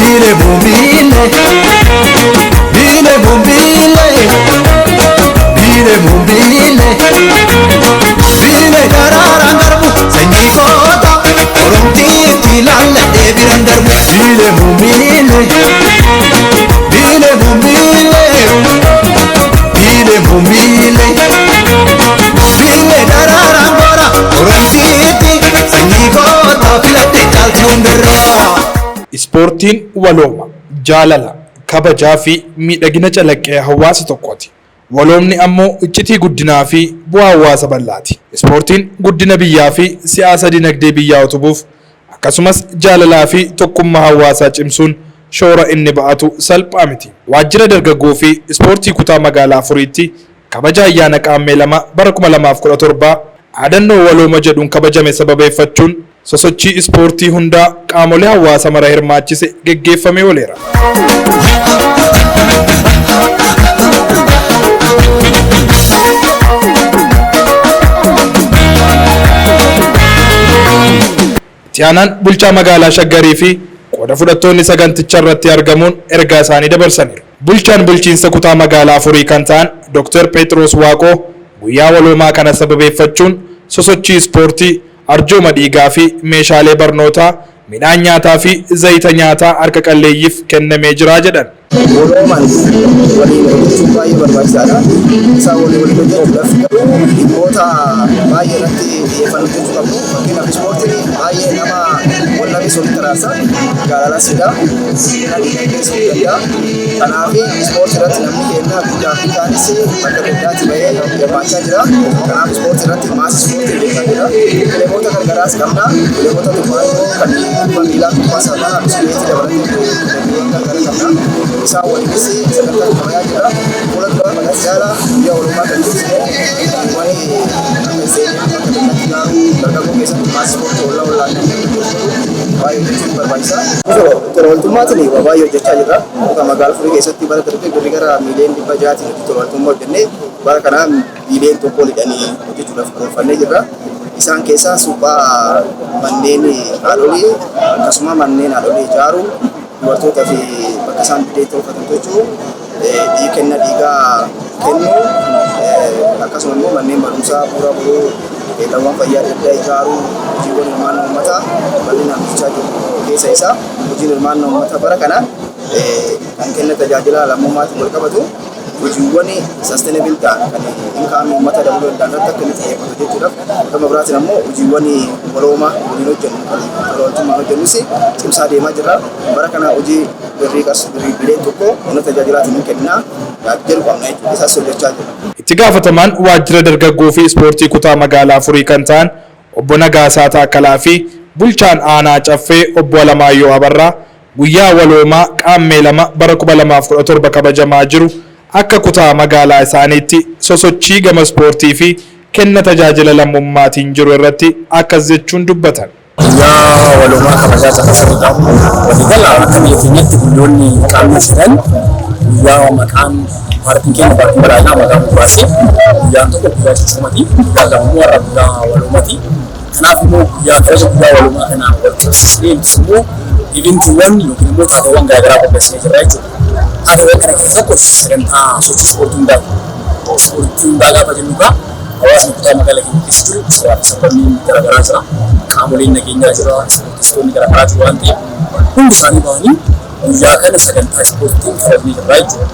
Bile bumbile, bile bumbile, bile bumbile, bile daraaraan darbu sanyii goota oromtiitti laalladhee biran darbu. Bile bumbile, bile bumbile, bile bumbile, bile daraaraan gora oromtiitti sanyii goota filadhee caalti hundarraa. Ispoortiin walooma, jaalala, kabajaa fi miidhagina calaqqee hawaasa tokkooti. Waloomni ammoo iccitii guddinaa fi bu'aa hawaasa bal'aati. Ispoortiin guddina biyyaa fi siyaasa dinagdee biyyaa utubuuf akkasumas jaalalaa fi tokkummaa hawaasaa cimsuun shoora inni ba'atu salphaa miti. Waajjira dargaggoo fi ispoortii kutaa magaalaa Afuriitti kabaja ayyaana Qaammee 2 bara 2017 dhaadannoo walooma jedhuun kabajame sababeeffachuun sosochii ispoortii hundaa qaamolee hawaasa mara hirmaachise geggeeffamee ooleera. Itti aanaan bulchaa magaalaa Shaggarii fi qooda fudhattoonni saganticha irratti argamuun ergaa isaanii dabarsaniiru. Bulchaan bulchiinsa kutaa magaalaa Afurii kan ta'an Dr. Pheexiroos Waaqoo guyyaa waloomaa kana sababeeffachuun sosochii ispoortii, arjooma dhiigaa fi meeshaalee barnootaa, midhaan nyaataa fi zayita nyaataa harka qalleeyyiif kennamee jira jedhan. Waloomaan waliin hojjechuun baay'ee barbaachisaadha. Isaan waliin waliin hojjechuudhaaf garuu dhimmoota baay'ee irratti xiyyeeffannoo hojjechuu qabnu. Fakkeenyaaf ispoortiin baay'ee nama wal dhabes walitti araarsa, jaalalas fida, guddina dinagdees ni danda'a. Kanaaf ispoortii irratti namni keenya guddaa fi xiqqaanis bakka adda addaatti bahee hirmaachaa jira. Kanaaf ispoortii irratti maas ispoortii hojjechaa jira. Kilaboota gargaraas qabna. Kilaboota kubbaa kan kubbaa miilaa, kubbaa saaphanaa, biskileetii dabalatee kilabiiwwan gargaraa qabna. Isaan waliinis sagantaa qabayaa jira. Fuula dura maqaa caalaa guyyaa waloomaa kan ibsine wani akka isteediyeemii bakka adda ijaaruu dargaggoo keessatti maas ispoortii ollaa ollaan baay'ee hojjechuun barbaachisa. Tola ooltummaatiin waa baay'ee hojjechaa jirra. Kutaa magaalaa Furii keessatti bara darbe birrii gara miiliyoona 600tiin hojii tola ooltummaa hojjennee bara kana miiliyoona 1 olidhanii hojjechuudhaaf karoorfannee jirra. Isaan keessaa suphaa manneen haadholii akkasuma manneen haadholii ijaaruu, dubartoota fi bakka isaan biddeen tolfatan tolchuu, kenna dhiigaa kennuu, akkasuma immoo manneen barumsaa bu'uura boruu, keellawwan fayyaa adda addaa ijaaruu, hojiiwwan hirmaannaa uummataa bal'inaan hojjechaa jiru keessa isaa hojiin hirmaannaa uummataa bara kana kan kenna tajaajila lammummaatiin wal qabatu hojiiwwan sustainable ta'an kan inkaamii uummata dabaluu danda'an irratti akka inni xiyyeeffatu jechuudhaaf, gama biraatiin ammoo hojiiwwan walooma waliin hojjennu kan tola ooltummaan hojjennus cimsaa deemaa jirra. Bara kana hojii birrii birrii biliyoona 1 humna tajaajilaatiin hin kennina jedhu qabna jechuudha. Isaas hojjechaa jirra. Itti gaafatamaan waajjira dargaggoo fi ispoortii kutaa magaalaa Afurii kan ta'an obbo Nagaasaa Taakkalaa fi bulchaan aanaa Caffee obbo Alamaayyoo Abarraa guyyaa waloomaa Qaammee 2 bara 2017 kabajamaa jiru akka kutaa magaalaa isaaniitti sosochii gama ispoortii fi kenna tajaajila lammummaatiin jiru irratti akkas jechuun dubbatan. Guyyaa waloomaa kabajaa jirra sirriidha. Waliigala akka biyya keenyatti guyyoonni Qaammee 9 guyyaa maqaan paartiin keenya paartiin badhaadhinaa maqaa moggaasee guyyaan tokko guyyaa cichoomati, guyyaa lama immoo har'a guyyaa waloomati. Kanaaf immoo guyyaa kabaja guyyaa waloomaa kana wal qabsiisnee nutis immoo eventiiwwan yookiin immoo taateewwan garaagaraa qopheessinee jirra jechuudha. Taateewwan kana keessa tokko sagantaa sochii ispoortii hundaati. Ispoortii hundaa gaafa jennu egaa hawaasni kutaa magaalaa keenya keessa jiru sabaa fi sablammiin garaagaraa jira. Qaamoleen nageenyaa jira, ispoortistoonni garaagaraa jiru waan ta'eef hundi isaanii bahanii guyyaa kana sagantaa ispoortiin kabajnee jirra jechuudha.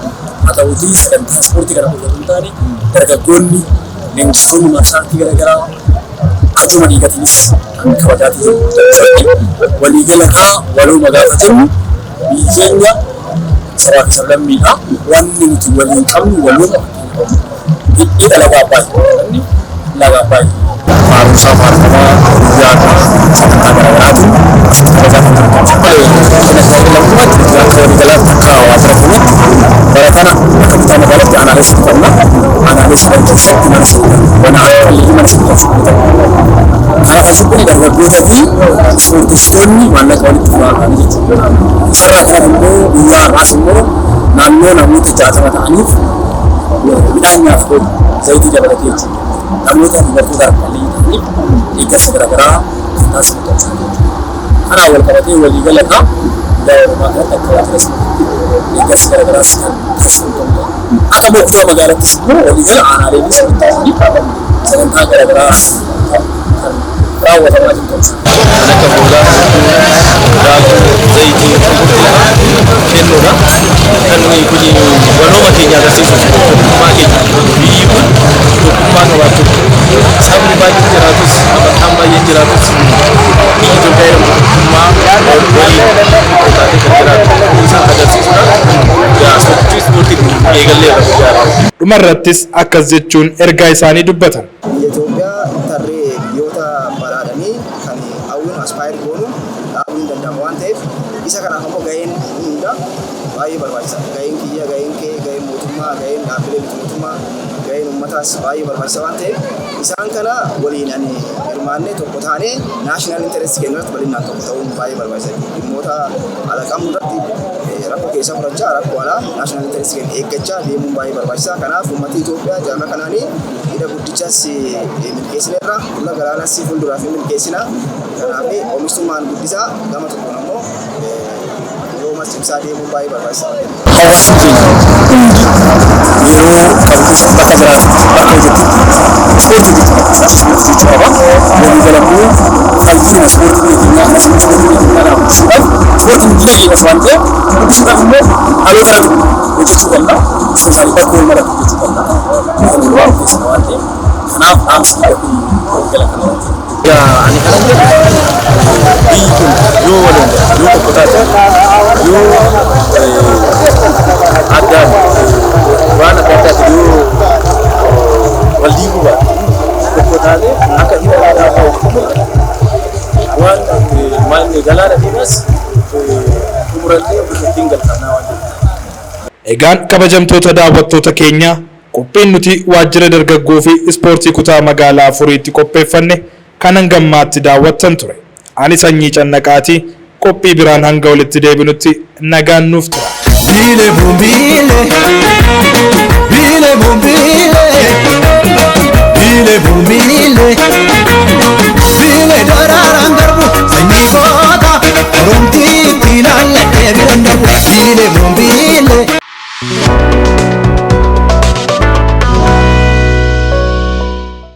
Haa ta'uutii sagantaa ispoortii kana qofa otoo hin taane dargaggoonni, leenjistoonni maarsaartii garaagaraa arjuma dhiigatiinis kan kabajaatii jiru. Waliigala walooma gaafa jennu biyyi keenya sabaa fi sablammiidha. Wanni nuti waliin qabnu walooma fakkeenya qabu. Hidha laga Abbaay. Laga Abbaay. Faarumsaa faarfamaa guyyaa sagantaa garaagaraatiin asitti kabajaa kan jiru ta'uu kenna tajaajila lammummaatti nuti akka waliigalaatti akka waajjira keenyatti bara kana akka kutaa magaalaatti aanaalee sadii qabna. Aanaalee sadan keessatti mana suphan mana harka mana suphan suphuu ta'u. Kana kan suphani dargaggoota fi ispoortistoonni maallaqa walitti funaananii jechuudha. Isarraa kanan immoo guyyaa har'aas immoo naannoo namoota 60 ta'aniif midhaan nyaataaf oolu zayitii dabalatee jechuudha. Namoota dubartoota harka qalleeyyii ta'aniif deeggarsa garaagaraa kan taasifamu ta'uu isaati jechuudha. Kanaan wal qabatee waliigala irraa Guyyaa waloomaa kanatti akka waajjira ispoortiitti deeggarsi garaagaraas kan taasifamu ta'udha. Akka immoo kutaa magaalattis immoo waliigala aanaaleenis walitti ta'anii sagantaa garaagaraa kan raawwatamaa jiru ta'uu isaa. Kan akka hoolaa, daakuu, zayitii, shunkurtii kennuudha. Kan kun walooma keenya agarsiisuuf, tokkummaa keenya, biyyi kun tokkummaa qabaachuu, sabni baay'een jiraatus, amantaan baay'een jiraatus, biyyi Itoophiyaa jedhamu tokkummaa waliin taatee kan jiraatu isa agarsiisuudhaan sochii ispoortiin eegalleerra guyyaa. Dhumarrattis akkas jechuun ergaa isaanii dubbatan. Biyya Itoophiyaa tarree biyyoota badhaadhanii kan hawwinu, aspire goonu dhaabuun ni danda'ama waan ta'eef, isa kanaaf ammoo gaheen hunda baay'ee barbaachisaadha. Gaheen kiyya, gaheen kee, gaheen mootummaa, gaheen dhaabbilee miti mootummaa, gaheen uummataas baay'ee barbaachisaa waan ta'eef, isaan kana waliin ani hirmaannee tokko taanee national interest keenya irratti bal'inaan tokko ta'uun baay'ee barbaachisaadha. Dhimmoota ala qabnu irratti rakkoo keessaa furachaa, rakkoo alaa national interest keenya eeggachaa deemuun baay'ee barbaachisaa. Kanaaf uummatni Itoophiyaa jaarraa kanaanii hidha guddichas milkeessineerra, fuula galaanas fuulduraaf milkeessina. Kanaaf oomishtummaan guddisaa, gama tokkoon ammoo yeroo cimsaa deemuun baay'ee barbaachisaadha. Hawaasni keenya hundi yeroo qabu keessatti, bakka jiraatutti, bakka hojjetutti ispoortii hojjechuu qaba. Sochii ispoortii hojjechuu qaba. Walii galammoo fayyina ispoortii biyya keenyaa kanas immoo ispoortii biyya keenyaa kana guddisuudhaaf, ispoortiin guddina keenyas waan ta'eef, guddisuudhaaf immoo dhaloota irratti hojjechuu qabna. Especially bakka wal maratti hojjechuu qabna. Kan waan keessa waan ta'eef, kanaaf dhaamsi kiyya kun walii gala kana waan ta'eef. Egaa ani kanan jedhu, biyyi kun yoo waliin yoo tokko taate, yoo addaan waan adda addaatiin yoo wal diiguu baate, tokko taate, akka hidha aadaa waan maal galaana diimaas xumurannee ittiin galfannaa waan jedhu. Egaan kabajamtoota daawwattoota keenya, qophiin nuti waajjira dargaggoo fi ispoortii kutaa magaalaa Afuriitti qopheeffanne kan hangammaatti daawwattan ture. Ani Sanyii Cannaqaatii, qophii biraan hanga walitti deebinutti nagaan nuuf tura. Bile bumbile.